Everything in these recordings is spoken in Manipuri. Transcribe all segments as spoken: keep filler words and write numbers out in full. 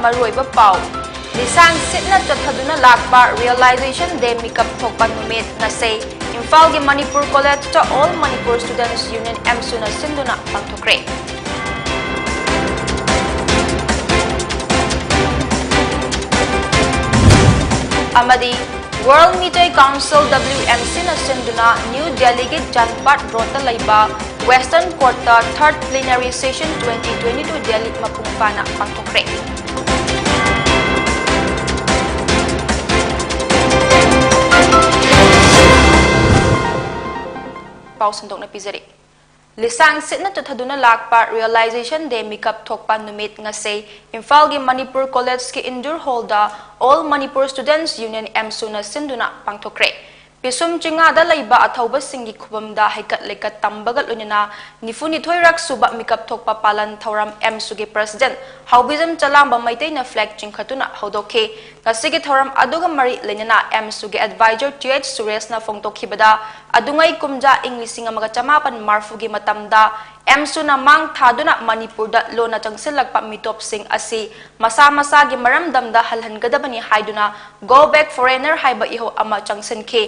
ꯃꯔꯨꯑꯣꯏꯕ ꯄꯥꯎ꯫ ꯂꯤꯁꯥꯡ ꯁꯤꯠꯅ ꯆꯠꯊꯗꯨꯅ ꯂꯥꯛꯄ Realization Day ꯃꯤꯀꯞ ꯊꯣꯛꯄ ꯅꯨꯃꯤꯠ ꯉꯁꯤ ꯏꯝꯐꯥꯜꯒꯤ ꯃꯅꯤꯄꯨꯔ ꯀꯣꯂꯦꯖꯇ All Manipur Students Union ꯑꯦꯝꯁꯨꯅ ꯁꯤꯟꯗꯨꯅ ꯄꯥꯡꯊꯣꯛꯈ꯭ꯔꯦ꯫ ꯑꯃꯗꯤ World Meitei Council W M Cꯅ ꯁꯤꯟꯗꯨꯅ ꯅ꯭ꯌꯨ ꯗꯦꯜꯂꯤꯒꯤ ꯖꯥꯟꯄꯥꯠ ꯔꯣꯗꯇ ꯂꯩꯕ Western Courtꯇ Third Plenary Session twenty twenty-two Delhi ꯃꯄꯨꯡ ꯐꯥꯅ ꯄꯥꯡꯊꯣꯛꯈ꯭ꯔꯦ꯫ ꯄꯥꯎ ꯁꯟꯗꯣꯛꯅ ꯄꯤꯖꯔꯤ꯫ ꯂꯤꯁꯥꯡ ꯁꯤꯠꯅ ꯆꯠꯊꯗꯨꯅ ꯂꯥꯛꯄ Realization Day ꯃꯤꯀꯞ ꯊꯣꯛꯄ ꯅꯨꯃꯤꯠ ꯉꯁꯤ ꯏꯝꯐꯥꯜꯒꯤ ꯃꯅꯤꯄꯨꯔ ꯀꯣꯂꯦꯖꯀꯤ ꯏꯟꯗꯣꯔ ꯍꯣꯜꯗ All Manipur Students Union ꯑꯦꯝꯁꯨꯅ ꯁꯤꯟꯗꯨꯅ ꯄꯥꯡꯊꯣꯛꯈ꯭ꯔꯦ꯫ ꯄꯤꯁꯨꯝ ꯆꯤꯡꯉꯥꯗ ꯂꯩꯕ ꯑꯊꯧꯕꯁꯤꯡꯒꯤ ꯈꯨꯕꯝꯗ ꯍꯩꯀꯠ ꯂꯩꯀꯠ ꯇꯝꯕꯒ ꯂꯣꯏꯅꯅ ꯅꯤꯐꯨ ꯅꯤꯊꯣꯏꯔꯛ ꯁꯨꯕ ꯃꯤꯀꯞ ꯊꯣꯛꯄ ꯄꯥꯂꯟ ꯊꯧꯔꯝ ꯑꯦꯝꯁꯨꯒꯤ ꯄ꯭ꯔꯁꯤꯗꯦꯟꯠ ꯍꯥꯎꯕꯤꯖꯝ ꯆꯂꯥꯝꯕ ꯃꯩꯇꯩꯅ ꯐ꯭ꯂꯦꯒ ꯆꯤꯡꯈꯠꯇꯨꯅ ꯍꯧꯗꯣꯛꯈꯤ꯫ ꯉꯁꯤꯒꯤ ꯊꯧꯔꯝ ꯑꯗꯨꯒ ꯃꯔꯤ ꯂꯩꯅꯅ ꯑꯦꯝꯁꯨꯒꯤ ꯑꯦꯗꯚꯥꯏꯖꯔ ꯇꯤ ꯑꯩꯆ ꯁꯨꯔꯦꯁꯅ ꯐꯣꯡꯗꯣꯛꯈꯤꯕꯗ, ꯑꯗꯨꯉꯩ ꯀꯨꯝꯖꯥ ꯏꯪ ꯂꯤꯁꯤꯡ ꯑꯃꯒ ꯆꯃꯥꯄꯟ ꯃꯔꯤꯐꯨꯒꯤ ꯃꯇꯝꯗ ꯑꯦꯝꯁꯨꯅ ꯃꯥꯡ ꯊꯥꯗꯨꯅ ꯃꯅꯤꯄꯨꯔꯗ ꯂꯣꯟꯅ ꯆꯪꯁꯤꯜꯂꯛꯄ ꯃꯤꯇꯣꯞꯁꯤꯡ ꯑꯁꯤ ꯃꯁꯥ ꯃꯁꯥꯒꯤ ꯃꯔꯝꯗꯝꯗ ꯍꯜꯍꯟꯒꯗꯕꯅꯤ ꯍꯥꯏꯗꯨꯅ Go Back Foreigner ꯍꯥꯏꯕ ꯏꯍꯧ ꯑꯃ ꯆꯪꯁꯤꯟꯈꯤ꯫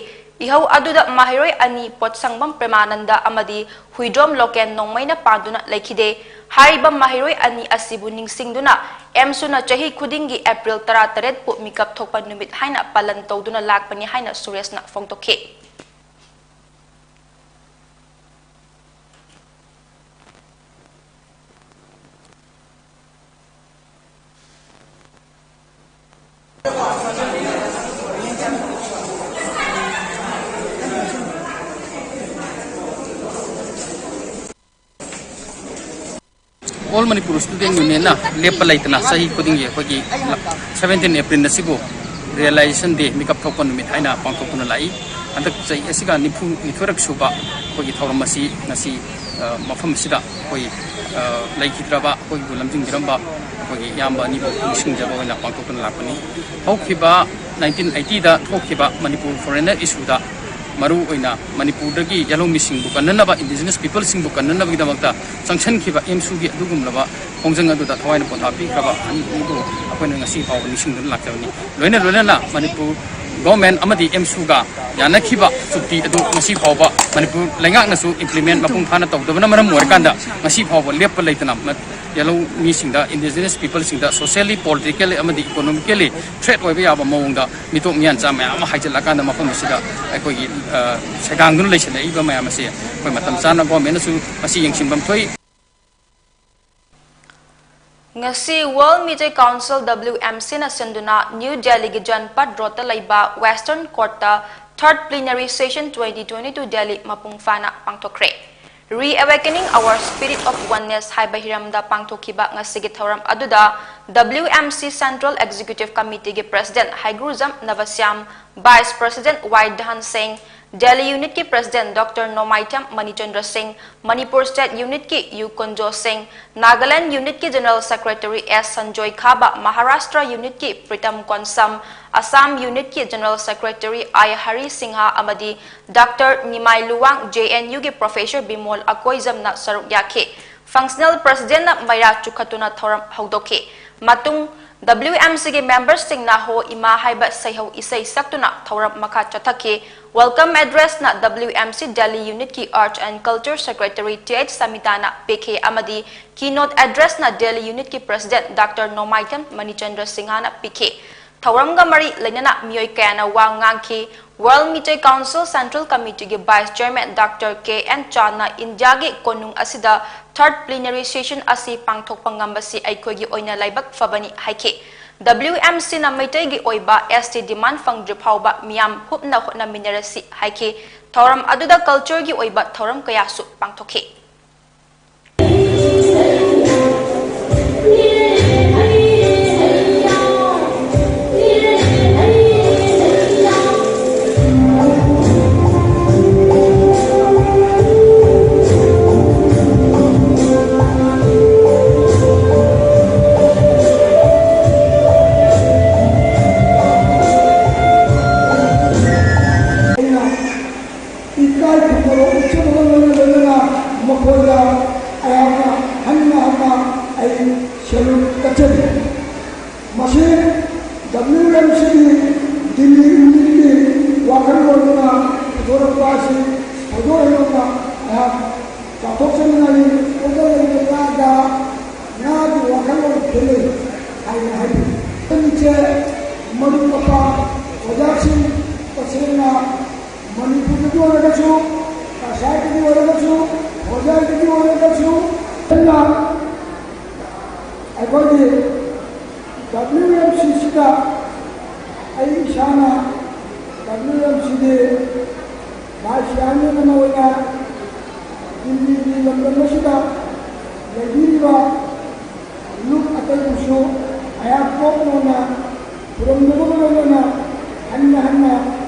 ꯏꯍꯧ ꯑꯗꯨꯗ ꯃꯍꯩꯔꯣꯏ ꯑꯅꯤ ꯄꯣꯠꯁꯪꯕꯝ ꯄ꯭ꯔꯦꯃꯥꯅꯟꯗ ꯑꯃꯗꯤ ꯍꯨꯏꯗ꯭ꯔꯣꯝ ꯂꯣꯀꯦꯟ ꯅꯣꯡꯃꯩꯅ ꯄꯥꯟꯗꯨꯅ ꯂꯩꯈꯤꯗꯦ꯫ ꯍꯥꯏꯔꯤꯕ ꯃꯍꯩꯔꯣꯏ ꯑꯅꯤ ꯑꯁꯤꯕꯨ ꯅꯤꯡꯁꯤꯡꯗꯨꯅ ꯑꯦꯝꯁꯨꯅ ꯆꯍꯤ ꯈꯨꯗꯤꯡꯒꯤ ꯑꯦꯄ꯭ꯔꯤꯜ ꯇꯔꯥꯇꯔꯦꯠꯄꯨ ꯃꯤꯀꯞ ꯊꯣꯛꯄ ꯅꯨꯃꯤꯠ ꯍꯥꯏꯅ ꯄꯥꯂꯟ ꯇꯧꯗꯨꯅ ꯂꯥꯛꯄꯅꯤ ꯍꯥꯏꯅ ꯁꯨꯔꯦꯁꯅ ꯐꯣꯡꯗꯣꯛꯈꯤ꯫ All Manipur Student Unionꯅ ꯂꯦꯞꯄ ꯂꯩꯇꯅ ꯆꯍꯤ ꯈꯨꯗꯤꯡꯒꯤ ꯑꯩꯈꯣꯏꯒꯤ seventeen April ꯑꯁꯤꯕꯨ Realization Day, ꯃꯤꯀꯞ ꯊꯣꯛꯄ ꯅꯨꯃꯤꯠ ꯍꯥꯏꯅ ꯄꯥꯡꯊꯣꯛꯇꯨꯅ ꯂꯥꯛꯏ꯫ ꯍꯟꯗꯛ ꯆꯍꯤ ꯑꯁꯤꯒ ꯅꯤꯐꯨ ꯅꯤꯊꯣꯏꯔꯛ ꯁꯨꯕ ꯑꯩꯈꯣꯏꯒꯤ ꯊꯧꯔꯝ ꯑꯁꯤ ꯉꯁꯤ, ꯑ, ꯃꯐꯝ ꯑꯁꯤꯗ ꯑꯩꯈꯣꯏ, ꯑ, ꯂꯩꯈꯤꯗ꯭ꯔꯕ ꯑꯩꯈꯣꯏꯕꯨ ꯂꯝꯖꯤꯡꯕꯤꯔꯝꯕ ꯑꯩꯈꯣꯏꯒꯤ ꯏꯌꯥꯝꯕ ꯑꯅꯤꯕꯨ ꯅꯤꯡꯁꯤꯡꯖꯕ ꯑꯣꯏꯅ ꯄꯥꯡꯊꯣꯛꯇꯨꯅ ꯂꯥꯛꯄꯅꯤ꯫ ꯍꯧꯈꯤꯕ nineteen eightyꯗ ꯊꯣꯛꯈꯤꯕ ꯃꯅꯤꯄꯨꯔ Foreigner issueꯗ ꯃꯔꯨ ꯑꯣꯏꯅ ꯃꯅꯤꯄꯨꯔꯗꯒꯤ ꯌꯦꯜꯍꯧꯃꯤꯁꯤꯡꯕꯨ ꯀꯟꯅꯅꯕ, indigenous peopleꯁꯤꯡꯕꯨ ꯀꯟꯅꯅꯕꯒꯤꯗꯃꯛꯇ ꯆꯪꯁꯤꯟꯈꯤꯕ ꯑꯦꯝꯁꯨꯒꯤ ꯑꯗꯨꯒꯨꯝꯂꯕ ꯈꯣꯡꯖꯪ ꯑꯗꯨꯗ ꯊꯋꯥꯏꯅ ꯄꯣꯟꯊꯥ ꯄꯤꯈ꯭ꯔꯕ ꯑꯅꯤꯕꯨ ꯑꯩꯈꯣꯏꯅ ꯉꯁꯤ ꯐꯥꯎꯕ ꯅꯤꯡꯁꯤꯡꯗꯨꯅ ꯂꯥꯛꯆꯕꯅꯤ꯫ ꯂꯣꯏꯅ ꯂꯣꯏꯅꯅ ꯃꯅꯤꯄꯨꯔ ꯒꯣꯔꯃꯦꯟ ꯑꯃꯗꯤ ꯑꯦꯝꯁꯨꯒ ꯌꯥꯅꯈꯤꯕ ꯆꯨꯛꯇꯤ ꯑꯗꯨ ꯉꯁꯤ ꯐꯥꯎꯕ ꯃꯅꯤꯄꯨꯔ ꯂꯩꯉꯥꯛꯅꯁꯨ implement ꯃꯄꯨꯡ ꯐꯥꯅ ꯇꯧꯗꯕꯅ ꯃꯔꯝ ꯑꯣꯏꯔꯀꯥꯟꯗ ꯉꯁꯤ ꯐꯥꯎꯕ ꯂꯦꯞꯄ ꯂꯩꯇꯅ ꯃ-, ꯌꯦꯜꯍꯧ ꯃꯤꯁꯤꯡꯗ, indigenous peopleꯁꯤꯡꯗ socially, politically ꯑꯃꯗꯤ economically threat ꯑꯣꯏꯕ ꯌꯥꯕ ꯃꯑꯣꯡꯗ ꯃꯤꯇꯣꯞ ꯃꯤꯌꯥꯟꯆꯥ ꯃꯌꯥꯝ ꯑꯃ ꯍꯥꯏꯖꯤꯜꯂꯀꯥꯟꯗ ꯃꯐꯝ ꯑꯁꯤꯗ ꯑꯩꯈꯣꯏꯒꯤ, ꯑ, ꯁꯩꯗꯥꯡꯗꯨꯅ ꯂꯩꯁꯤꯜꯂꯛꯏꯕ ꯃꯌꯥꯝ ꯑꯁꯤ ꯑꯩꯈꯣꯏ ꯃꯇꯝ ꯆꯥꯅ ꯒꯣꯔꯃꯦꯟꯅꯁꯨ ꯃꯁꯤ ꯌꯦꯡꯁꯤꯟꯐꯝ ꯊꯣꯛꯏ꯫ ꯉꯁꯤ World Meitei Council, W M Cꯅ ꯁꯤꯟꯗꯨꯅ ꯅ꯭ꯌꯨ ꯗꯦꯜꯂꯤꯒꯤ ꯖꯟꯄꯠ ꯔꯣꯗꯇ ꯂꯩꯕ Western Courtꯇ Third Plenary Session twenty twenty-two Delhi ꯃꯄꯨꯡ ꯐꯥꯅ ꯄꯥꯡꯊꯣꯛꯈ꯭ꯔꯦ꯫ Reawakening Our Spirit of Oneness ꯍꯥꯏꯕ ꯍꯤꯔꯝꯗ ꯄꯥꯡꯊꯣꯛꯈꯤꯕ ꯉꯁꯤꯒꯤ ꯊꯧꯔꯝ ꯑꯗꯨꯗ W M C Central Executive Committeeꯒꯤ President ꯍꯩꯒ꯭ꯔꯨꯖꯝ ꯅꯕꯁ꯭ꯌꯥꯝ, Vice President ꯋꯥꯏ ꯙꯟ ꯁꯤꯡ, ꯗꯦꯜꯂꯤ Unitꯀꯤ President Doctor ꯅꯣꯃꯥꯏꯊꯦꯝ ꯃꯅꯤꯆꯟꯗ꯭ꯔ ꯁꯤꯡ, ꯃꯅꯤꯄꯨꯔ State Unitꯀꯤ ꯌꯨ ꯀꯨꯟꯖꯣ ꯁꯤꯡ, ꯅꯥꯒꯥꯂꯦꯟ Unitꯀꯤ General Secretary ꯑꯦꯁ ꯁꯟꯖꯣꯏ ꯈꯥꯕ, ꯃꯍꯥꯔꯥꯁꯇ꯭ꯔ Unitꯀꯤ ꯄ꯭ꯔꯤꯇꯝ ꯀꯣꯟꯁꯝ, ꯑꯁꯥꯝ Unitꯀꯤ General Secretary ꯑꯥꯏ ꯍꯔꯤ ꯁꯤꯡꯍ ꯑꯃꯗꯤ ꯗꯥꯛꯇꯔ ꯅꯤꯃꯥꯏ ꯂꯨꯋꯥꯡ, JNUꯒꯤ Professor ꯕꯤꯃꯣꯜ ꯑꯀꯣꯏꯖꯝꯅ ꯁꯔꯨꯛ ꯌꯥꯈꯤ꯫ Functional Presidentꯅ ꯃꯩꯔꯥ ꯆꯨꯈꯠꯇꯨꯅ ꯊꯧꯔꯝ ꯍꯧꯗꯣꯛꯈꯤ꯫ ꯃꯇꯨꯡ W M Cꯒꯤ memberꯁꯤꯡꯅ ꯍꯣ ꯏꯃꯥ ꯍꯥꯏꯕ ꯁꯩꯍꯧ ꯏꯁꯩ ꯁꯛꯇꯨꯅ ꯊꯧꯔꯝ ꯃꯈꯥ ꯆꯠꯊꯈꯤ꯫ Welcome addressꯅ W M C Delhi Unitꯀꯤ Arts and Culture Secretary T H ꯁꯃꯤꯇꯥꯅ ꯄꯤꯈꯤ ꯑꯃꯗꯤ keynote addressꯅ Delhi Unitꯀꯤ President ꯗꯥꯛꯇꯔ ꯅꯣꯃꯥꯏꯊꯦꯝ ꯃꯅꯤꯆꯟꯗ꯭ꯔ ꯁꯤꯡꯍꯅ ꯄꯤꯈꯤ꯫ ꯊꯧꯔꯝꯒ ꯃꯔꯤ ꯂꯩꯅꯅ ꯃꯤꯑꯣꯏ ꯀꯌꯥꯅ ꯋꯥ ꯉꯥꯡꯈꯤ꯫ World Meitei Council Central Committeeꯒꯤ Vice Chairman doctor K N ꯆꯥꯟꯅ ꯏꯟꯗꯤꯌꯥꯒꯤ ꯀꯣꯅꯨꯡ ꯑꯁꯤꯗ Third Plenary Session ꯑꯁꯤ ꯄꯥꯡꯊꯣꯛꯄ ꯉꯝꯕꯁꯤ ꯑꯩꯈꯣꯏꯒꯤ ꯑꯣꯏꯅ ꯂꯥꯏꯕꯛ ꯐꯕꯅꯤ ꯍꯥꯏꯈꯤ꯫ W M Cꯅ ꯃꯩꯇꯩꯒꯤ ꯑꯣꯏꯕ S T demand ꯐꯪꯗ꯭ꯔꯤ ꯐꯥꯎꯕ ꯃꯤꯌꯥꯝ ꯍꯨꯞꯅ ꯍꯣꯠꯅꯃꯤꯟꯅꯔꯁꯤ ꯍꯥꯏꯈꯤ꯫ ꯊꯧꯔꯝ ꯑꯗꯨꯗ cultureꯒꯤ ꯑꯣꯏꯕ ꯊꯧꯔꯝ ꯀꯌꯥꯁꯨ ꯄꯥꯡꯊꯣꯛꯈꯤ꯫ ꯏꯀꯥꯏ ꯈꯨꯝꯅꯕ ꯎꯠꯆꯕꯒ ꯂꯣꯏꯅ ꯂꯣꯏꯅꯅ ꯃꯈꯣꯏꯗ ꯑꯩꯍꯥꯛꯅ ꯍꯟꯅ ꯍꯟꯅ ꯑꯩ ꯁꯦꯂꯨꯠ ꯀꯠꯆꯔꯤ꯫ ꯃꯁꯤ ꯗꯕ꯭ꯂꯤꯎ ꯑꯦꯝ ꯁꯤꯒꯤ ꯗꯤꯜꯂꯤ ꯌꯨꯅꯤꯠꯀꯤ ꯋꯥꯈꯜꯂꯣꯟꯗꯨꯅ ꯄꯨꯊꯣꯔꯛꯄ ꯑꯁꯤ ꯊꯣꯏꯗꯣꯛ ꯍꯦꯟꯗꯣꯛꯅ ꯑꯩꯍꯥꯛ ꯆꯥꯎꯊꯣꯛꯆꯅꯤꯡꯉꯥꯏ꯫ ꯄꯣꯠꯇ ꯂꯩꯕ ꯉꯥꯗ ꯉꯥꯒꯤ ꯋꯥꯈꯜꯂꯣꯟ ꯈꯦꯠꯅꯩ ꯍꯥꯏꯅ ꯍꯥꯏꯕꯤ꯫ ꯏꯆꯦ ꯃꯔꯨꯞ ꯃꯄꯥꯡ ꯑꯣꯖꯥꯁꯤꯡ ꯇꯁꯦꯡꯅ ꯃꯅꯤꯄꯨꯔꯗꯒꯤ ꯑꯣꯏꯔꯒꯁꯨ, ꯀꯁꯥꯔꯗꯒꯤ ꯑꯣꯏꯔꯒꯁꯨ, ꯍꯣꯖꯥꯏꯗꯒꯤ ꯑꯣꯏꯔꯒꯁꯨ, ꯑꯩꯅ ꯑꯩꯈꯣꯏꯒꯤ ꯗꯕ꯭ꯂꯤꯎ ꯑꯦꯝ ꯁꯤꯁꯤꯗ ꯑꯩ ꯏꯁꯥꯅ ꯗꯕ꯭ꯂꯤꯎ ꯑꯦꯝ ꯁꯤꯒꯤ ꯚꯥꯏꯁ ꯆꯤꯌꯥꯔꯃꯦꯟ ꯑꯃ ꯑꯣꯏꯅ ꯗꯤꯜꯂꯤꯒꯤ ꯂꯝꯗꯝ ꯑꯁꯤꯗ ꯂꯩꯕꯤꯔꯤꯕ ꯂꯨꯞ ꯑꯇꯩꯕꯨꯁꯨ ꯑꯩꯍꯥꯛ ꯄꯣꯛ ꯅꯧꯅ ꯈꯨꯔꯨꯝꯖꯕꯒ ꯂꯣꯏꯅꯅ ꯍꯟꯅ ꯍꯟꯅ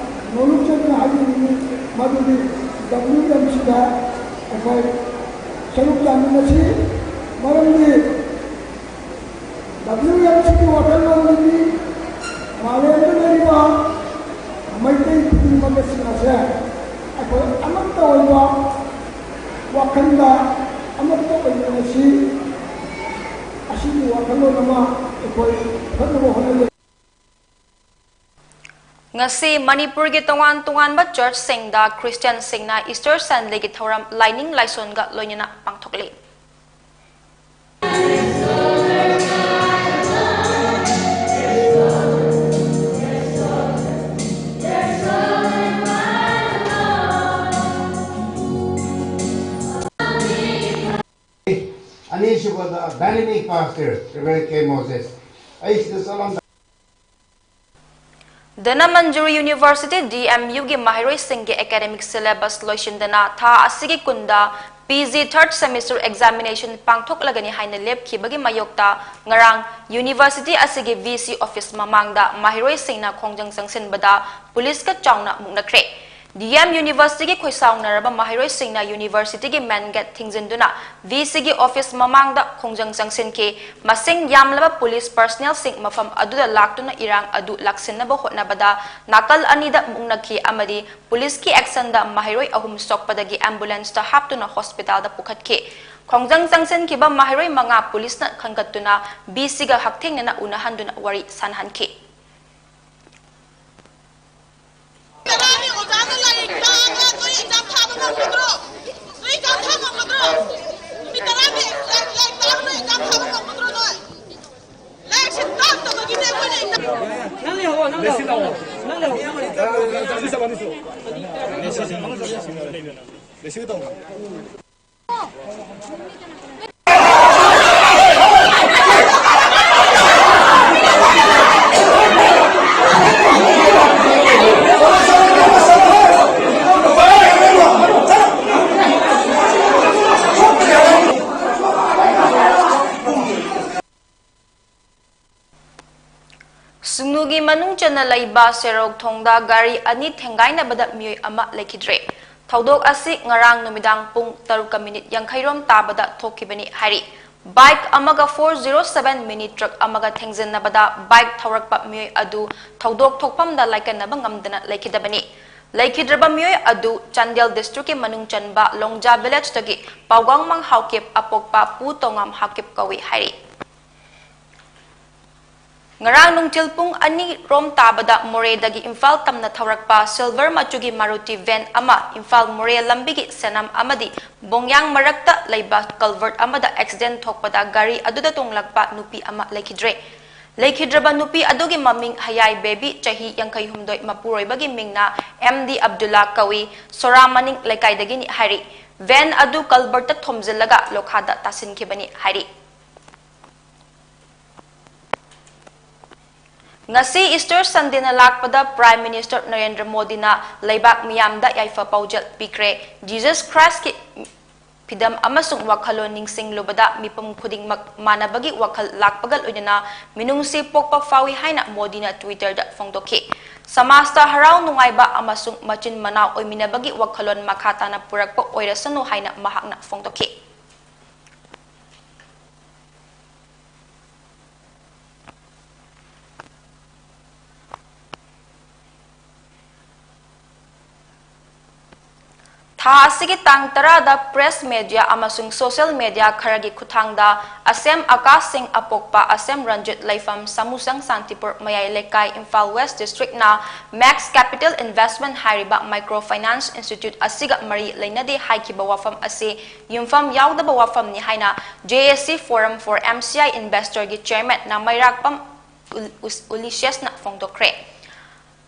ꯅꯣꯂꯨꯛꯆꯗꯨꯅ ꯍꯥꯏꯖꯅꯤꯡꯏ꯫ ꯃꯗꯨꯗꯤ ꯗꯕ꯭ꯂꯤꯎ ꯑꯦꯝ ꯁꯤꯗ ꯑꯩꯈꯣꯏ ꯁꯔꯨꯛ ꯌꯥꯃꯤꯟꯅꯁꯤ꯫ ꯃꯔꯝꯗꯤ ꯗꯕ꯭ꯂꯤꯎ ꯑꯦꯝ ꯁꯤꯒꯤ ꯋꯥꯈꯜꯂꯣꯟꯗꯗꯤ ꯃꯥꯂꯦꯝꯗ ꯂꯩꯔꯤꯕ ꯃꯩꯇꯩ ꯈꯨꯗꯤꯡꯃꯛ ꯑꯁꯤꯅꯁꯦ ꯑꯩꯈꯣꯏ ꯑꯃꯠꯇ ꯑꯣꯏꯕ ꯋꯥꯈꯜꯗ ꯑꯃꯠꯇ ꯑꯣꯏꯃꯤꯟꯅꯁꯤ꯫ ꯑꯁꯤꯒꯤ ꯋꯥꯈꯜꯂꯣꯟ ꯑꯃ ꯑꯩꯈꯣꯏ ꯐꯅꯕ ꯍꯣꯠꯅꯖꯩ꯫ ꯉꯁꯤ ꯃꯅꯤꯄꯨꯔꯒꯤ ꯇꯣꯉꯥꯟ ꯇꯣꯉꯥꯟꯕ ꯆꯔꯆꯁꯤꯡꯗ ꯈ꯭ꯔꯤꯁꯇꯤꯌꯥꯟꯁꯤꯡꯅ ꯏꯁꯇꯔ ꯁꯟꯗꯦꯒꯤ ꯊꯧꯔꯝ ꯂꯥꯏꯅꯤꯡ ꯂꯥꯏꯁꯣꯟꯒ ꯂꯣꯏꯅꯅ ꯄꯥꯡꯊꯣꯛꯂꯤ꯫ ꯑꯅꯤꯁꯨꯕꯗ dynamic pastor reverend K Moses. ꯑꯩ ꯁꯤꯗ ꯆꯠꯂꯝꯗꯥꯏ ꯙꯅꯃꯟꯖꯨꯔꯤ ꯌꯨꯅꯤꯚꯔꯁꯤꯇꯤ, ꯗꯤ ꯑꯦꯝ ꯌꯨꯒꯤ ꯃꯍꯩꯔꯣꯏꯁꯤꯡꯒꯤ ꯑꯦꯀꯥꯗꯦꯃꯤꯛ ꯁꯤꯂꯦꯕꯁ ꯂꯣꯏꯁꯤꯟꯗꯅ ꯊꯥ ꯑꯁꯤꯒꯤ ꯀꯨꯟꯗ P G third semester examination ꯄꯥꯡꯊꯣꯛꯂꯒꯅꯤ ꯍꯥꯏꯅ ꯂꯦꯞꯈꯤꯕꯒꯤ ꯃꯥꯌꯣꯛꯇ ꯉꯔꯥꯡ ꯌꯨꯅꯤꯚꯔꯁꯤꯇꯤ ꯑꯁꯤꯒꯤ ꯚꯤ ꯁꯤ ꯑꯣꯐꯤꯁ ꯃꯃꯥꯡꯗ ꯃꯍꯩꯔꯣꯏꯁꯤꯡꯅ ꯈꯣꯡꯖꯪ ꯆꯪꯁꯤꯟꯕꯗ ꯄꯨꯂꯤꯁꯀ ꯆꯥꯎꯅ ꯃꯨꯛꯅꯈ꯭ꯔꯦ꯫ ꯗꯤ ꯑꯦꯝ ꯌꯨꯅꯤꯚꯔꯁꯤꯇꯤꯒꯤ ꯈꯣꯏꯁꯥꯎꯅꯔꯕ ꯃꯍꯩꯔꯣꯏꯁꯤꯡꯅ ꯌꯨꯅꯤꯚꯔꯁꯤꯇꯤꯒꯤ ꯃꯦꯟ ꯒꯦꯠ ꯊꯤꯡꯖꯤꯟꯗꯨꯅ ꯚꯤ ꯁꯤꯒꯤ ꯑꯣꯐꯤꯁ ꯃꯃꯥꯡꯗ ꯈꯣꯡꯖꯪ ꯆꯪꯁꯤꯟꯈꯤ꯫ ꯃꯁꯤꯡ ꯌꯥꯝꯂꯕ ꯄꯨꯂꯤꯁ ꯄꯔꯁꯅꯦꯜꯁꯤꯡ ꯃꯐꯝ ꯑꯗꯨꯗ ꯂꯥꯛꯇꯨꯅ ꯏꯔꯥꯡ ꯑꯗꯨ ꯂꯥꯛꯁꯤꯟꯅꯕ ꯍꯣꯠꯅꯕꯗ ꯅꯥꯀꯜ ꯑꯅꯤꯗ ꯃꯨꯛꯅꯈꯤ ꯑꯃꯗꯤ ꯄꯨꯂꯤꯁꯀꯤ ꯑꯦꯛꯁꯟꯗ ꯃꯍꯩꯔꯣꯏ ꯑꯍꯨꯝ ꯁꯣꯛꯄꯗꯒꯤ ꯑꯦꯝꯕꯨꯂꯦꯟꯁꯇ ꯍꯥꯞꯇꯨꯅ ꯍꯣꯁꯄꯤꯇꯥꯜꯗ ꯄꯨꯈꯠꯈꯤ꯫ ꯈꯣꯡꯖꯪ ꯆꯪꯁꯤꯟꯈꯤꯕ ꯃꯍꯩꯔꯣꯏ ꯃꯉꯥ ꯄꯨꯂꯤꯁꯅ ꯈꯟꯒꯠꯇꯨꯅ ꯚꯤ ꯁꯤꯒ ꯍꯛꯊꯦꯡꯅꯅ ꯎꯅꯍꯟꯗꯨꯅ ꯋꯥꯔꯤ ꯁꯥꯟꯅꯍꯟꯈꯤ꯫ ꯇꯔꯥꯅꯤ ꯑꯣꯖꯥꯅ ꯂꯥꯏꯔꯤꯛ ꯇꯥꯛꯑꯒ ꯅꯣꯏ ꯑꯦꯛꯖꯥꯝ ꯊꯥꯕ ꯉꯝꯒꯗ꯭ꯔꯣ? ꯅꯣꯏ ꯑꯦꯛꯖꯥꯝ ꯊꯥꯕ ꯉꯝꯒꯗ꯭ꯔꯣ? ꯅꯨꯃꯤꯠ ꯇꯔꯥꯅꯤ ꯂꯥꯏꯔꯤꯛ, ꯂꯥꯏꯔꯤꯛ ꯇꯥꯛꯑꯒ ꯅꯣꯏ ꯑꯦꯛꯖꯥꯝ ꯊꯥꯕ ꯉꯝꯒꯗ꯭ꯔꯣ ꯅꯣꯏ? ꯂꯥꯏꯔꯤꯛꯁꯦ ꯇꯥꯛꯇꯕꯒꯤꯅꯦ ꯑꯩꯈꯣꯏꯅ ꯑꯦꯛꯖꯥꯝ ꯅꯪ ꯂꯩꯍꯧꯔꯣ, ꯅꯪ ꯂꯩꯍꯧꯔꯣ, ꯅꯪ ꯂꯩꯍꯧꯔꯣ꯫ ꯁꯨꯡꯅꯨꯒꯤ ꯃꯅꯨꯡ ꯆꯟꯅ ꯂꯩꯕ ꯁꯦꯔꯧ ꯊꯣꯡꯗ ꯒꯥꯔꯤ ꯑꯅꯤ ꯊꯦꯡꯒꯥꯏꯅꯕꯗ ꯃꯤꯑꯣꯏ ꯑꯃ ꯂꯩꯈꯤꯗ꯭ꯔꯦ꯫ ꯊꯧꯗꯣꯛ ꯑꯁꯤ ꯉꯔꯥꯡ ꯅꯨꯃꯤꯗꯥꯡ ꯄꯨꯡ ꯇꯔꯨꯛꯀ ꯃꯤꯅꯤꯠ ꯌꯥꯡꯈꯩ ꯔꯣꯝ ꯇꯥꯕꯗ ꯊꯣꯛꯈꯤꯕꯅꯤ ꯍꯥꯏꯔꯤ꯫ ꯕꯥꯏꯛ ꯑꯃꯒ ꯐꯣꯔ ꯖꯤꯔꯣ ꯁꯚꯦꯟ ꯃꯤꯅꯤ ꯇ꯭ꯔꯛ ꯑꯃꯒ ꯊꯦꯡꯖꯤꯟꯅꯕꯗ ꯕꯥꯏꯛ ꯊꯧꯔꯛꯄ ꯃꯤꯑꯣꯏ ꯑꯗꯨ ꯊꯧꯗꯣꯛ ꯊꯣꯛꯐꯝꯗ ꯂꯥꯏꯀꯠꯅꯕ ꯉꯝꯗꯅ ꯂꯩꯈꯤꯗꯕꯅꯤ꯫ ꯂꯩꯈꯤꯗ꯭ꯔꯕ ꯃꯤꯑꯣꯏ ꯑꯗꯨ ꯆꯥꯟꯗꯦꯜ ꯗꯤꯁꯇ꯭ꯔꯤꯛꯀꯤ ꯃꯅꯨꯡ ꯆꯟꯕ ꯂꯣꯡꯖꯥ ꯚꯤꯂꯦꯖꯇꯒꯤ ꯄꯥꯎꯒꯥꯡꯃꯥꯡ ꯍꯥꯎꯀꯤꯞ ꯑꯄꯣꯛꯄ ꯄꯨ ꯇꯣꯉꯥꯝ ꯍꯥꯎꯀꯤꯞ ꯀꯧꯏ ꯍꯥꯏꯔꯤ꯫ ꯉꯔꯥꯡ ꯅꯨꯡꯊꯤꯜ ꯄꯨꯡ ꯑꯅꯤ ꯔꯣꯝ ꯇꯥꯕꯗ ꯃꯣꯔꯦꯗꯒꯤ ꯏꯝꯐꯥꯜ ꯇꯝꯅ ꯊꯧꯔꯛꯄ ꯁꯤꯜꯚꯔ ꯃꯆꯨꯒꯤ ꯃꯥꯔꯨꯇꯤ ꯚꯦꯟ ꯑꯃ ꯏꯝꯐꯥꯜ ꯃꯣꯔꯦ ꯂꯝꯕꯤꯒꯤ ꯁꯦꯅꯝ ꯑꯃꯗꯤ ꯕꯣꯡꯌꯥꯡ ꯃꯔꯛꯇ ꯂꯩꯕ ꯀꯜꯚꯔꯠ ꯑꯃꯗ ꯑꯦꯛꯁꯤꯗꯦꯟ ꯊꯣꯛꯄꯗ ꯒꯥꯔꯤ ꯑꯗꯨꯗ ꯇꯣꯡꯂꯛꯄ ꯅꯨꯄꯤ ꯑꯃ ꯂꯩꯈꯤꯗ꯭ꯔꯦ꯫ ꯂꯩꯈꯤꯗ꯭ꯔꯕ ꯅꯨꯄꯤ ꯑꯗꯨꯒꯤ ꯃꯃꯤꯡ ꯍꯌꯥꯏ ꯕꯦꯕꯤ, ꯆꯍꯤ ꯌꯥꯡꯈꯩ ꯍꯨꯝꯗꯣꯏ, ꯃꯄꯨꯔꯣꯏꯕꯒꯤ ꯃꯤꯡꯅ ꯑꯦꯝ ꯗꯤ ꯑꯕꯗꯨꯜꯂꯥ ꯀꯧꯏ, ꯁꯣꯔꯥ ꯃꯅꯤꯡ ꯂꯩꯀꯥꯏꯗꯒꯤꯅꯤ ꯍꯥꯏꯔꯤ꯫ ꯚꯦꯟ ꯑꯗꯨ ꯀꯜꯚꯔꯠꯇ ꯊꯣꯝꯖꯤꯜꯂꯒ ꯂꯣꯈꯥꯗ ꯇꯥꯁꯤꯟꯈꯤꯕꯅꯤ ꯍꯥꯏꯔꯤ꯫ ꯉꯁꯤ ꯏꯁꯇꯔ ꯁꯟꯗꯦꯅ ꯂꯥꯛꯄꯗ ꯄ꯭ꯔꯥꯏꯝ ꯃꯤꯅꯤꯁꯇꯔ ꯅꯔꯦꯟꯗ꯭ꯔ ꯃꯣꯗꯤꯅ ꯂꯩꯕꯥꯛ ꯃꯤꯌꯥꯝꯗ ꯌꯥꯏꯐ ꯄꯥꯎꯖꯦꯜ ꯄꯤꯈ꯭ꯔꯦ꯫ ꯖꯤꯖꯁ ꯈ꯭ꯔꯥꯏꯁꯀꯤ ꯐꯤꯗꯝ ꯑꯃꯁꯨꯡ ꯋꯥꯈꯜꯂꯣꯟ ꯅꯤꯡꯁꯤꯡꯂꯨꯕꯗ ꯃꯤꯄꯨꯝ ꯈꯨꯗꯤꯡꯃꯛ ꯃꯥꯟꯅꯕꯒꯤ ꯋꯥꯈꯜ ꯂꯥꯛꯄꯒ ꯂꯣꯏꯅꯅ ꯃꯤꯅꯨꯡꯁꯤ ꯄꯣꯛꯄ ꯐꯥꯎꯏ ꯍꯥꯏꯅ ꯃꯣꯗꯤꯅ ꯇ꯭ꯋꯤꯇꯔꯗ ꯐꯣꯡꯗꯣꯛꯈꯤ꯫ ꯁꯃꯥꯖꯇ ꯍꯔꯥꯎ ꯅꯨꯡꯉꯥꯏꯕ ꯑꯃꯁꯨꯡ ꯃꯆꯤꯟ ꯃꯅꯥꯎ ꯑꯣꯏꯃꯤꯟꯅꯕꯒꯤ ꯋꯥꯈꯜꯂꯣꯟ ꯃꯈꯥ ꯇꯥꯅ ꯄꯨꯔꯛꯄ ꯑꯣꯏꯔꯁꯅꯨ ꯍꯥꯏꯅ ꯃꯍꯥꯛꯅ ꯐꯣꯡꯗꯣꯛꯈꯤ꯫ ꯊꯥ ꯑꯁꯤꯒꯤ ꯇꯥꯡ ꯇꯔꯥꯗ press media ꯑꯃꯁꯨꯡ social media ꯈꯔꯒꯤ ꯈꯨꯠꯊꯥꯡꯗ ꯑꯁꯦꯝ ꯑꯀꯥꯁ ꯁꯤꯡ ꯑꯄꯣꯛꯄ ꯑꯁꯦꯝ ꯔꯟꯖꯤꯠ ꯂꯩꯐꯝ ꯁꯥꯃꯨꯁꯪ ꯁꯥꯟꯇꯤꯄꯨꯔ ꯃꯌꯥꯏ ꯂꯩꯀꯥꯏ, ꯏꯝꯐꯥꯜ West District ꯅ Max Capital Investment ꯍꯥꯏꯔꯤꯕ micro finance institute ꯑꯁꯤꯒ ꯃꯔꯤ ꯂꯩꯅꯗꯦ ꯍꯥꯏꯈꯤꯕ ꯋꯥꯐꯝ ꯑꯁꯤ ꯌꯨꯝꯐꯝ ꯌꯥꯎꯗꯕ ꯋꯥꯐꯝꯅꯤ ꯍꯥꯏꯅ J A C Forum for M C I Investor ꯒꯤ chairman ꯅ ꯃꯩꯔꯥꯛꯄꯝ ꯎꯜ-, ꯎꯁ-, ꯎꯂꯤꯁꯤꯌꯁꯅ ꯐꯣꯡꯗꯣꯛꯈ꯭ꯔꯦ꯫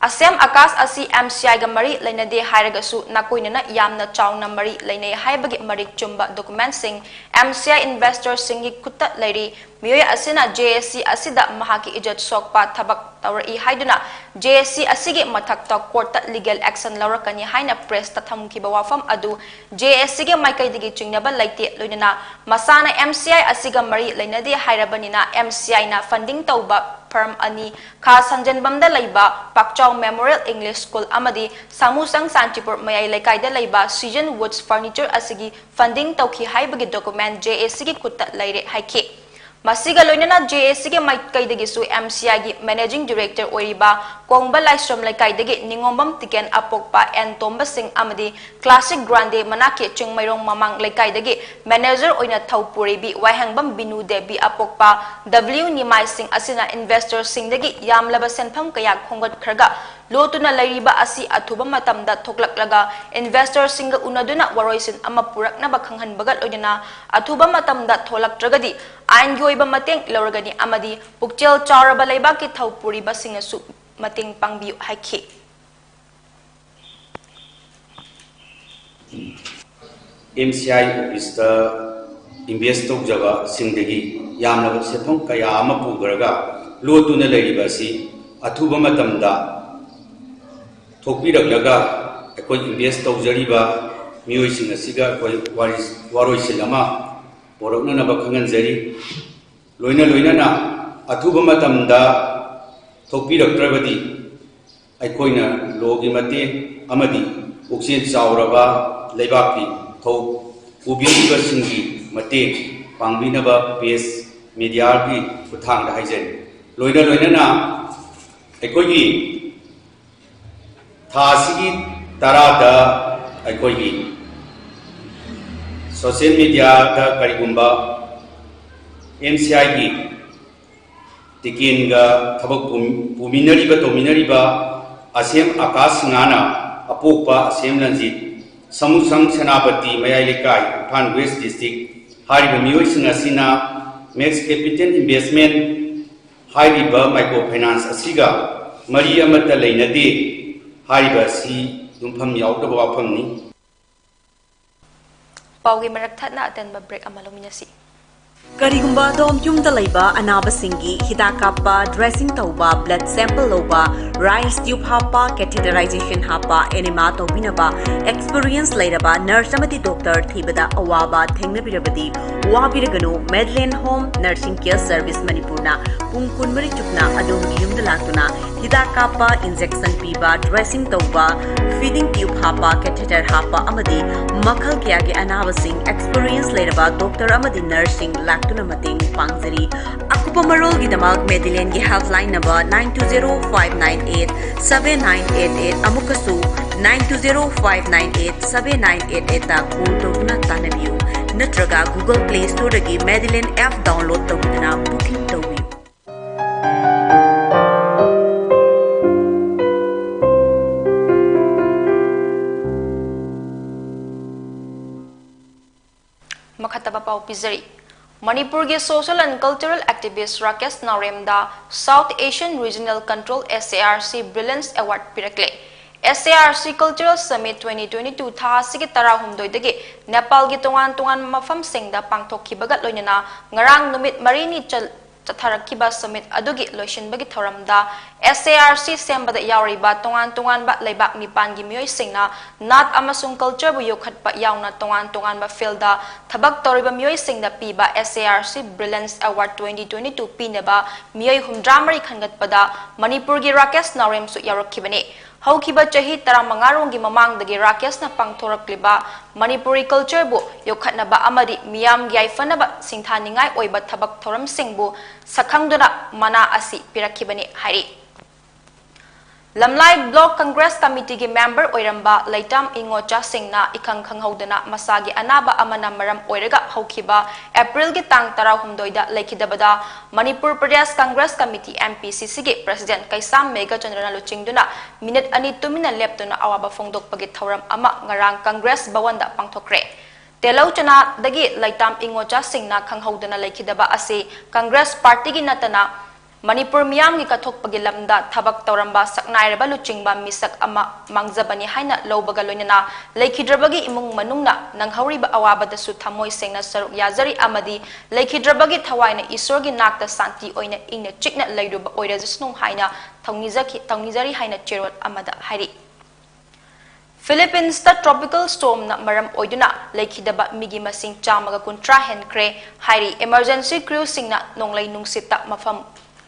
ꯑꯁꯦꯝ ꯑꯀꯥꯁ ꯑꯁꯤ M C I ꯒ ꯃꯔꯤ ꯂꯩꯅꯗꯦ ꯍꯥꯏꯔꯒꯁꯨ, ꯅꯥꯀꯣꯏꯅꯅ ꯌꯥꯝꯅ ꯆꯥꯎꯅ ꯃꯔꯤ ꯂꯩꯅꯩ ꯍꯥꯏꯕꯒꯤ ꯃꯔꯤꯛ ꯆꯨꯝꯕ document ꯁꯤꯡ M C I investor ꯁꯤꯡꯒꯤ ꯈꯨꯠꯇ ꯂꯩꯔꯤ꯫ ꯃꯤꯑꯣꯏ ꯑꯁꯤꯅ J A C ꯑꯁꯤꯗ ꯃꯍꯥꯛꯀꯤ ꯏꯖꯠ ꯁꯣꯛꯄ ꯊꯕꯛ ꯇꯧꯔꯛꯏ ꯍꯥꯏꯗꯨꯅ J A C ꯑꯁꯤꯒꯤ ꯃꯊꯛꯇ court ꯇ legal action ꯂꯧꯔꯛꯀꯅꯤ ꯍꯥꯏꯅ press ꯇ ꯊꯝꯈꯤꯕ ꯋꯥꯐꯝ ꯑꯗꯨ J A C ꯒꯤ ꯃꯥꯏꯀꯩꯗꯒꯤ ꯆꯤꯡꯅꯕ ꯂꯩꯇꯦ꯫ ꯂꯣꯏꯅꯅ ꯃꯁꯥꯅ M C I ꯑꯁꯤꯒ ꯃꯔꯤ ꯂꯩꯅꯗꯦ ꯍꯥꯏꯔꯕꯅꯤꯅ, M C I ꯅ funding ꯇꯧꯕ firm ꯑꯅꯤ, ꯈꯥ ꯁꯟꯖꯦꯟꯕꯝꯗ ꯂꯩꯕ ꯄꯥꯛꯆꯥꯎ Memorial English School ꯑꯃꯗꯤ ꯁꯥꯃꯨꯁꯪ ꯁꯥꯟꯇꯤꯄꯨꯔ ꯃꯌꯥꯏ ꯂꯩꯀꯥꯏꯗ ꯂꯩꯕ Season Woods Furniture ꯑꯁꯤꯒꯤ funding ꯇꯧꯈꯤ ꯍꯥꯏꯕꯒꯤ document J A C ꯒꯤ ꯈꯨꯠꯇ ꯂꯩꯔꯦ ꯍꯥꯏꯈꯤ꯫ ꯃꯁꯤꯒ ꯂꯣꯏꯅꯅ J A C ꯒꯤ ꯃꯥꯏꯀꯩꯗꯒꯤꯁꯨ M C I ꯒꯤ managing director ꯑꯣꯏꯔꯤꯕ ꯀꯣꯡꯕ ꯂꯥꯏꯁ꯭ꯔꯝ ꯂꯩꯀꯥꯏꯗꯒꯤ ꯅꯤꯉꯣꯝꯕꯝ ꯇꯤꯀꯦꯟ ꯑꯄꯣꯛꯄ ꯑꯦꯟ ꯇꯣꯝꯕ ꯁꯤꯡ ꯑꯃꯗꯤ Classic Grande ꯃꯅꯥꯛꯀꯤ ꯆꯤꯡꯃꯩꯔꯣꯡ ꯃꯃꯥꯡ ꯂꯩꯀꯥꯏꯗꯒꯤ manager ꯑꯣꯏꯅ ꯊꯧ ꯄꯨꯔꯤꯕꯤ ꯋꯥꯍꯦꯡꯕꯝ ꯕꯤꯅꯨ ꯗꯦꯕꯤ ꯑꯄꯣꯛꯄ W ꯅꯤꯃꯥꯏ ꯁꯤꯡ ꯑꯁꯤꯅ investor ꯁꯤꯡꯗꯒꯤ ꯌꯥꯝꯂꯕ ꯁꯦꯟꯐꯝ ꯀꯌꯥ ꯈꯣꯝꯒꯠꯈ꯭ꯔꯒ ꯂꯣꯠꯇꯨꯅ ꯂꯩꯔꯤꯕ ꯑꯁꯤ ꯑꯊꯨꯕ ꯃꯇꯝꯗ ꯊꯣꯛꯂꯛꯂꯒ investor ꯁꯤꯡꯒ ꯎꯅꯗꯨꯅ ꯋꯥꯔꯣꯏꯁꯤꯟ ꯑꯃ ꯄꯨꯔꯛꯅꯕ ꯈꯪꯍꯟꯕꯒ ꯂꯣꯏꯅꯅ ꯑꯊꯨꯕ ꯃꯇꯝꯗ ꯊꯣꯛꯂꯛꯇ꯭ꯔꯒꯗꯤ ꯑꯥꯏꯟꯒꯤ ꯑꯣꯏꯕ ꯃꯇꯦꯡ ꯂꯧꯔꯒꯅꯤ ꯑꯃꯗꯤ ꯄꯨꯛꯆꯦꯜ ꯆꯥꯎꯔꯕ ꯂꯩꯕꯥꯛꯀꯤ ꯊꯧ ꯄꯨꯔꯤꯕꯁꯤꯡꯅꯁꯨ ꯃꯇꯦꯡ ꯄꯥꯡꯕꯤꯌꯨ ꯍꯥꯏꯈꯤ꯫ M C I office ꯇ invest ꯇꯧꯖꯕꯁꯤꯡꯗꯒꯤ ꯌꯥꯝꯂꯕ ꯁꯦꯟꯐꯝ ꯀꯌꯥ ꯑꯃ ꯄꯨꯈ꯭ꯔꯒ ꯂꯣꯠꯇꯨꯅ ꯂꯩꯔꯤꯕ ꯑꯁꯤ ꯑꯊꯨꯕ ꯃꯇꯝꯗ ꯊꯣꯛꯄꯤꯔꯛꯂꯒ ꯑꯩꯈꯣꯏ invest ꯇꯧꯖꯔꯤꯕ ꯃꯤꯑꯣꯏꯁꯤꯡ ꯑꯁꯤꯒ ꯑꯩꯈꯣꯏ ꯋꯥꯔꯤ-, ꯋꯥꯔꯣꯏꯁꯤꯟ ꯑꯃ ꯄꯨꯔꯛꯅꯅꯕ ꯈꯪꯍꯟꯖꯔꯤ꯫ ꯂꯣꯏꯅ ꯂꯣꯏꯅꯅ ꯑꯊꯨꯕ ꯃꯇꯝꯗ ꯊꯣꯛꯄꯤꯔꯛꯇ꯭ꯔꯕꯗꯤ ꯑꯩꯈꯣꯏꯅ ꯂꯣꯒꯤ ꯃꯇꯦꯡ ꯑꯃꯗꯤ ꯄꯨꯛꯆꯦꯜ ꯆꯥꯎꯔꯕ ꯂꯩꯕꯥꯛꯀꯤ ꯊꯧ ꯄꯨꯕꯤꯔꯤꯕꯁꯤꯡꯒꯤ ꯃꯇꯦꯡ ꯄꯥꯡꯕꯤꯅꯕ ꯄ꯭ꯔꯦꯁ ꯃꯦꯗꯤꯌꯥꯒꯤ ꯈꯨꯠꯊꯥꯡꯗ ꯍꯥꯏꯖꯔꯤ꯫ ꯂꯣꯏꯅ ꯂꯣꯏꯅꯅ ꯑꯩꯈꯣꯏꯒꯤ ꯊꯥ ꯑꯁꯤꯒꯤ ꯇꯔꯥꯗ ꯑꯩꯈꯣꯏꯒꯤ ꯁꯣꯁꯤꯌꯦꯜ ꯃꯦꯗꯤꯌꯥꯗ ꯀꯔꯤꯒꯨꯝꯕ ꯑꯦꯝ ꯁꯤ ꯑꯥꯏꯒꯤ ꯇꯤꯀꯦꯟꯒ ꯊꯕꯛ ꯄꯨ- ꯄꯨꯃꯤꯟꯅꯔꯤꯕ ꯇꯧꯃꯤꯟꯅꯔꯤꯕ ꯑꯁꯦꯝ ꯑꯀꯥꯁ ꯁꯤꯡꯍꯅ ꯑꯄꯣꯛꯄ ꯑꯁꯦꯝ ꯂꯟꯖꯤꯠ, ꯁꯃꯨꯁꯪ ꯁꯦꯅꯥꯄꯇꯤ ꯃꯌꯥꯏ ꯂꯩꯀꯥꯏ, ꯏꯝꯐꯥꯜ ꯋꯦꯁ ꯗꯤꯁꯇ꯭ꯔꯤꯛ ꯍꯥꯏꯔꯤꯕ ꯃꯤꯑꯣꯏꯁꯤꯡ ꯑꯁꯤꯅ ꯃꯦꯛꯁ ꯀꯦꯄꯤꯇꯦꯜ ꯏꯟꯚꯦꯁꯃꯦꯟ ꯍꯥꯏꯔꯤꯕ ꯃꯥꯏꯀ꯭ꯔꯣ ꯐꯥꯏꯅꯥꯟꯁ ꯑꯁꯤꯒ ꯃꯔꯤ ꯑꯃꯠꯇ ꯂꯩꯅꯗꯦ ꯍꯥꯏꯔꯤꯕ ꯑꯁꯤ ꯌꯨꯝꯐꯝ ꯌꯥꯎꯗꯕ ꯋꯥꯐꯝꯅꯤ꯫ ꯄꯥꯎꯒꯤ ꯃꯔꯛ ꯊꯠꯅ ꯑꯇꯦꯟꯕ ꯕ꯭ꯔꯦꯛ ꯑꯃ ꯂꯧꯃꯤꯟꯅꯁꯤ꯫ ꯀꯔꯤꯒꯨꯝꯕ ꯑꯗꯣꯝ ꯌꯨꯝꯗ ꯂꯩꯕ ꯑꯅꯥꯕꯁꯤꯡꯒꯤ ꯍꯤꯗꯥꯛ ꯀꯥꯞꯄ, ꯗ꯭ꯔꯦꯁꯤꯡ ꯇꯧꯕ, ꯕ꯭ꯂꯗ ꯁꯦꯝꯄꯜ ꯂꯧꯕ, ꯔꯥꯏꯁ ꯇ꯭ꯌꯨꯕ ꯍꯥꯞꯄ, ꯀꯦꯊꯦꯇꯔꯥꯏꯖꯦꯁꯟ ꯍꯥꯞꯄ, ꯑꯦꯅꯦꯃꯥ ꯇꯧꯕꯤꯅꯕ ꯑꯦꯛꯁꯄꯤꯔꯤꯌꯦꯟꯁ ꯂꯩꯔꯕ ꯅꯔꯁ ꯑꯃꯗꯤ ꯗꯣꯛꯇꯔ ꯊꯤꯕꯗ ꯑꯋꯥꯕ ꯊꯦꯡꯅꯕꯤꯔꯕꯗꯤ ꯋꯥꯕꯤꯔꯒꯅꯨ꯫ ꯃꯦꯗꯂꯦꯟ ꯍꯣꯝ ꯅꯔꯁꯤꯡ ꯀꯦꯌꯔ ꯁꯔꯚꯤꯁ ꯃꯅꯤꯄꯨꯔꯅ ꯄꯨꯡ ꯀꯨꯟꯃꯔꯤ ꯆꯨꯞꯅ ꯑꯗꯣꯝꯒꯤ ꯌꯨꯝꯗ ꯂꯥꯛꯇꯨꯅ ꯍꯤꯗꯥꯛ ꯀꯥꯞꯄ, ꯏꯟꯖꯦꯛꯁꯟ ꯄꯤꯕ, ꯗ꯭ꯔꯦꯁꯤꯡ ꯇꯧꯕ, ꯐꯤꯗꯤꯡ ꯇ꯭ꯌꯨꯕ ꯍꯥꯞꯄ, ꯀꯦꯊꯦꯇꯔ ꯍꯥꯞꯄ ꯑꯃꯗꯤ ꯃꯈꯜ ꯀꯌꯥꯒꯤ ꯑꯅꯥꯕꯁꯤꯡ ꯑꯦꯛꯁꯄꯤꯔꯤꯌꯦꯟꯁ ꯂꯩꯔꯕ ꯗꯣꯛꯇꯔ ꯑꯃꯗꯤ ꯅꯔꯁꯁꯤꯡ ꯂꯥꯛꯇꯨꯅ ꯃꯇꯦꯡ ꯄꯥꯡꯖꯔꯤ꯫ ꯑꯀꯨꯞꯄ ꯃꯔꯣꯜꯒꯤꯗꯃꯛ ꯃꯦꯗꯤꯂꯦꯟꯒꯤ helpline number nine two zero five nine eight seven nine eight eight ꯑꯃꯨꯛꯀꯁꯨ nine two zero five nine eight seven nine eight eight ꯗ ꯀꯣꯜ ꯇꯧꯗꯨꯅ ꯇꯥꯟꯅꯕꯤꯌꯨ, ꯅꯠꯇ꯭ꯔꯒ ꯒꯨꯒꯜ ꯄ꯭ꯂꯦ ꯁ꯭ꯇꯣꯔꯗꯒꯤ ꯃꯦꯗꯤꯂꯦꯟ ꯑꯦꯞ ꯗꯥꯎꯟꯂꯣꯗ ꯇꯧꯗꯨꯅ ꯕꯨꯀꯤꯡ ꯇꯧꯕꯤꯌꯨ꯫ ꯃꯈꯥ ꯇꯥꯕ ꯄꯥꯎ ꯄꯤꯖꯔꯤ꯫ ꯃꯅꯤꯄꯨꯔꯒꯤ social and cultural activist Rakesh ꯅꯥꯎꯔꯦꯝꯗ South Asian Regional Control, S A R C, Brilliance Award ꯄꯤꯔꯛꯂꯦ꯫ S A R C Cultural Summit twenty twenty two ꯊꯥ ꯑꯁꯤꯒꯤ ꯇꯔꯥꯍꯨꯝꯗꯣꯏꯗꯒꯤ ꯅꯦꯄꯥꯜꯒꯤ ꯇꯣꯉꯥꯟ ꯇꯣꯉꯥꯟꯕ ꯃꯐꯝꯁꯤꯡꯗ ꯄꯥꯡꯊꯣꯛꯈꯤꯕꯒ ꯂꯣꯏꯅꯅ ꯉꯔꯥꯡ ꯅꯨꯃꯤꯠ ꯃꯔꯤꯅꯤ ꯆꯜ-, ꯆꯠꯊꯔꯛꯈꯤꯕ summit ꯑꯗꯨꯒꯤ ꯂꯣꯏꯁꯤꯟꯕꯒꯤ ꯊꯧꯔꯝꯗ S A R C ꯁꯦꯝꯕꯗ ꯌꯥꯎꯔꯤꯕ ꯇꯣꯉꯥꯟ ꯇꯣꯉꯥꯟꯕ ꯂꯩꯕꯥꯛ ꯅꯤꯄꯥꯟꯒꯤ ꯃꯤꯑꯣꯏꯁꯤꯡꯅ ꯅꯥꯠ ꯑꯃꯁꯨꯡ cultureꯕꯨ ꯌꯣꯛꯈꯠꯄ ꯌꯥꯎꯅ ꯇꯣꯉꯥꯟ ꯇꯣꯉꯥꯟꯕ fieldꯗ ꯊꯕꯛ ꯇꯧꯔꯤꯕ ꯃꯤꯑꯣꯏꯁꯤꯡꯗ ꯄꯤꯕ S A R C Brilliance Award twenty twenty-two ꯄꯤꯅꯕ ꯃꯤꯑꯣꯏ ꯍꯨꯝꯗ꯭ꯔꯥ ꯃꯔꯤ ꯈꯟꯒꯠꯄꯗ ꯃꯅꯤꯄꯨꯔꯒꯤ ꯔꯥꯀꯦꯁ ꯅꯥꯎꯔꯦꯝꯁꯨ ꯌꯥꯎꯔꯛꯈꯤꯕꯅꯤ꯫ ꯍꯧꯈꯤꯕ ꯆꯍꯤ ꯇꯔꯥꯃꯉꯥ ꯔꯣꯝꯒꯤ ꯃꯃꯥꯡꯗꯒꯤ ꯔꯥꯀꯦꯁꯅ ꯄꯥꯡꯊꯣꯔꯛꯂꯤꯕ ꯃꯅꯤꯄꯨꯔꯤ cultureꯕꯨ ꯌꯣꯛꯈꯠꯅꯕ ꯑꯃꯗꯤ ꯃꯤꯌꯥꯝꯒꯤ ꯌꯥꯏꯐꯅꯕ ꯁꯤꯡꯊꯥꯅꯤꯡꯉꯥꯏ ꯑꯣꯏꯕ ꯊꯕꯛ ꯊꯧꯔꯝꯁꯤꯡꯕꯨ ꯁꯛꯈꯪꯗꯨꯅ ꯃꯅꯥ ꯑꯁꯤ ꯄꯤꯔꯛꯈꯤꯕꯅꯤ ꯍꯥꯏꯔꯤ꯫ ꯂꯝꯂꯥꯏ Block Congress Committeeꯒꯤ member ꯑꯣꯏꯔꯝꯕ ꯂꯩꯇꯥꯝ ꯏꯉꯣꯆꯥ ꯁꯤꯡꯅ ꯏꯈꯪ ꯈꯪꯍꯧꯗꯅ ꯃꯁꯥꯒꯤ ꯑꯅꯥꯕ ꯑꯃꯅ ꯃꯔꯝ ꯑꯣꯏꯔꯒ ꯍꯧꯈꯤꯕ Aprilꯒꯤ ꯇꯥꯡ ꯇꯔꯥꯍꯨꯝꯗꯣꯏꯗ ꯂꯩꯈꯤꯗꯕꯗ Manipur Pradesh Congress Committee, M P C Cꯒꯤ president ꯀꯩꯁꯥꯝ ꯃꯦꯘꯆꯟꯗ꯭ꯔꯅ ꯂꯨꯆꯤꯡꯗꯨꯅ minute ꯑꯅꯤ ꯇꯨꯃꯤꯟꯅ ꯂꯦꯞꯇꯨꯅ ꯑꯋꯥꯕ ꯐꯣꯡꯗꯣꯛꯄꯒꯤ ꯊꯧꯔꯝ ꯑꯃ ꯉꯔꯥꯡ Congress ꯚꯋꯟꯗ ꯄꯥꯡꯊꯣꯛꯈ꯭ꯔꯦ꯫ ꯇꯦꯂꯧ ꯆꯅꯥꯗꯒꯤ ꯂꯩꯇꯥꯝ ꯏꯉꯣꯆꯥꯁꯤꯡꯅ ꯈꯪꯍꯧꯗꯅ ꯂꯩꯈꯤꯗꯕ ꯑꯁꯤ Congress partyꯒꯤ ꯅꯠꯇꯅ ꯃꯅꯤꯄꯨꯔ ꯃꯤꯌꯥꯝꯒꯤ ꯀꯠꯊꯣꯛꯄꯒꯤ ꯂꯝꯗ ꯊꯕꯛ ꯇꯧꯔꯝꯕ ꯁꯛꯅꯥꯏꯔꯕ ꯂꯨꯆꯤꯡꯕ ꯃꯤꯁꯛ ꯑꯃ ꯃꯥꯡꯖꯕꯅꯤ ꯍꯥꯏꯅ ꯂꯧꯕꯒ ꯂꯣꯏꯅꯅ ꯂꯩꯈꯤꯗ꯭ꯔꯕꯒꯤ ꯏꯃꯨꯡ ꯃꯅꯨꯡꯅ ꯅꯪꯍꯧꯔꯤꯕ ꯑꯋꯥꯕꯗꯁꯨ ꯊꯃꯣꯏ ꯁꯦꯡꯅ ꯁꯔꯨꯛ ꯌꯥꯖꯔꯤ ꯑꯃꯗꯤ ꯂꯩꯈꯤꯗ꯭ꯔꯕꯒꯤ ꯊꯋꯥꯏꯅ ꯏꯁꯣꯔꯒꯤ ꯅꯥꯛꯇ ꯁꯥꯟꯇꯤ ꯑꯣꯏꯅ ꯏꯪꯅ ꯆꯤꯛꯅ ꯂꯩꯔꯨꯕ ꯑꯣꯏꯔꯖꯁꯅꯨ ꯍꯥꯏꯅ ꯊꯧꯅꯤꯖꯈꯤ-, ꯊꯧꯅꯤꯖꯔꯤ ꯍꯥꯏꯅ ꯆꯦꯔꯣꯜ ꯑꯃꯗ ꯍꯥꯏꯔꯤ꯫ Philippines ꯇ tropical storm ꯅ ꯃꯔꯝ ꯑꯣꯏꯗꯨꯅ ꯂꯩꯈꯤꯗꯕ ꯃꯤꯒꯤ ꯃꯁꯤꯡ ꯆꯥꯝꯃꯒ ꯀꯨꯟꯊ꯭ꯔꯥ ꯍꯦꯟꯈ꯭ꯔꯦ ꯍꯥꯏꯔꯤ꯫ Emergency crew ꯁꯤꯡꯅ ꯅꯣꯡꯂꯩ ꯅꯨꯡꯁꯤꯠꯇ ꯃꯐꯝ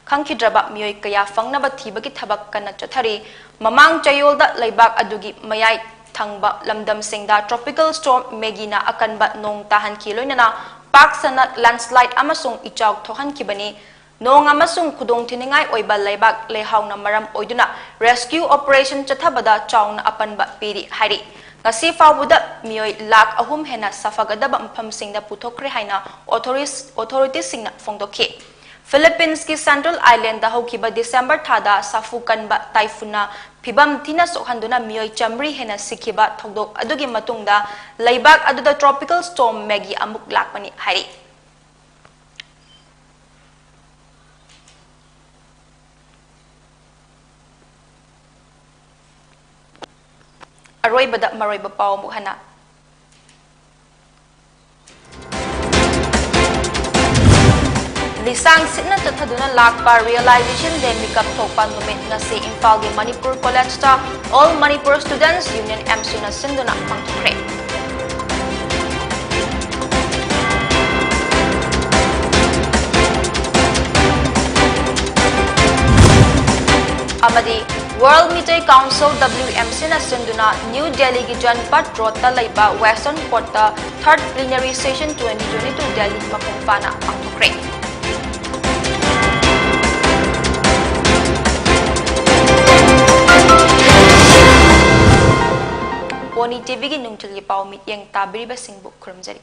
ꯈꯪꯈꯤꯗ꯭ꯔꯕ ꯃꯤꯑꯣꯏ ꯀꯌꯥ ꯐꯪꯅꯕ ꯊꯤꯕꯒꯤ ꯊꯕꯛ ꯀꯟꯅ ꯆꯠꯊꯔꯤ꯫ ꯃꯃꯥꯡ ꯆꯌꯣꯜꯗ ꯂꯩꯕꯥꯛ ꯑꯗꯨꯒꯤ ꯃꯌꯥꯏ ꯊꯪꯕ ꯂꯝꯗꯝꯁꯤꯡꯗ tropical storm Maggie ꯅ ꯑꯀꯟꯕ ꯅꯣꯡ ꯇꯥꯍꯟꯈꯤ, ꯂꯣꯏꯅꯅ ꯄꯥꯛ ꯁꯟꯅ landslide ꯑꯃꯁꯨꯡ ꯏꯆꯥꯎ ꯊꯣꯛꯍꯟꯈꯤꯕꯅꯤ꯫ ꯅꯣꯡ ꯑꯃꯁꯨꯡ ꯈꯨꯗꯣꯡꯊꯤꯅꯤꯡꯉꯥꯏ ꯑꯣꯏꯕ ꯂꯩꯕꯥꯛ ꯂꯩꯍꯥꯎꯅ ꯃꯔꯝ ꯑꯣꯏꯗꯨꯅ rescue operation ꯆꯠꯊꯕꯗ ꯆꯥꯎꯅ ꯑꯄꯟꯕ ꯄꯤꯔꯤ ꯍꯥꯏꯔꯤ꯫ ꯉꯁꯤ ꯐꯥꯎꯕꯗ ꯃꯤꯑꯣꯏ ꯂꯥꯈ ꯑꯍꯨꯝ ꯍꯦꯟꯅ ꯁꯥꯐꯒꯗꯕ ꯃꯐꯝꯁꯤꯡꯗ ꯄꯨꯊꯣꯛꯈ꯭ꯔꯦ ꯍꯥꯏꯅ authorities, authorities ꯁꯤꯡꯅ ꯐꯣꯡꯗꯣꯛꯈꯤ꯫ Philippines ꯀꯤ central island ꯗ ꯍꯧꯈꯤꯕ December ꯊꯥꯗ ꯁꯥꯐꯨ ꯀꯟꯕ typhoon ꯅ ꯐꯤꯕꯝ ꯊꯤꯅ ꯁꯣꯛꯍꯟꯗꯨꯅ ꯃꯤꯑꯣꯏ ꯆꯥꯃꯔꯤ ꯍꯦꯟꯅ ꯁꯤꯈꯤꯕ ꯊꯧꯗꯣꯛ ꯑꯗꯨꯒꯤ ꯃꯇꯨꯡꯗ ꯂꯩꯕꯥꯛ ꯑꯗꯨꯗ tropical storm Maggie ꯑꯃꯨꯛ ꯂꯥꯛꯄꯅꯤ ꯍꯥꯏꯔꯤ꯫ ꯑꯔꯣꯏꯕꯗ ꯃꯔꯨꯑꯣꯏꯕ ꯄꯥꯎ ꯑꯃꯨꯛ ꯍꯟꯅ꯫ ꯂꯤꯁꯥꯡ ꯁꯤꯠꯅ ꯆꯠꯊꯗꯨꯅ ꯂꯥꯛꯄ Realization Day ꯃꯤꯀꯞ ꯊꯣꯛꯄ ꯅꯨꯃꯤꯠ ꯉꯁꯤ ꯏꯝꯐꯥꯜꯒꯤ ꯃꯅꯤꯄꯨꯔ ꯀꯣꯂꯦꯖꯇ All Manipur Students Union, MSUꯅ ꯁꯤꯟꯗꯨꯅ ꯄꯥꯡꯊꯣꯛꯈ꯭ꯔꯦ꯫ ꯑꯃꯗꯤ World Meitei Council, WMCꯅ ꯁꯤꯟꯗꯨꯅ ꯅ꯭ꯌꯨ ꯗꯦꯜꯂꯤꯒꯤ ꯖꯟꯄꯠ ꯔꯣꯗꯇ ꯂꯩꯕ Western Courtꯇ Third Plenary Session twenty twenty-two Delhi ꯃꯄꯨꯡ ꯐꯥꯅ ꯄꯥꯡꯊꯣꯛꯈ꯭ꯔꯦ꯫ ꯄꯣꯅꯤ ꯇꯤꯚꯤꯒꯤ ꯅꯨꯡꯊꯤꯜꯒꯤ ꯄꯥꯎ ꯃꯤꯠꯌꯦꯡ ꯇꯥꯕꯤꯔꯤꯕꯁꯤꯡꯕꯨ ꯈꯨꯔꯨꯝꯖꯔꯤ꯫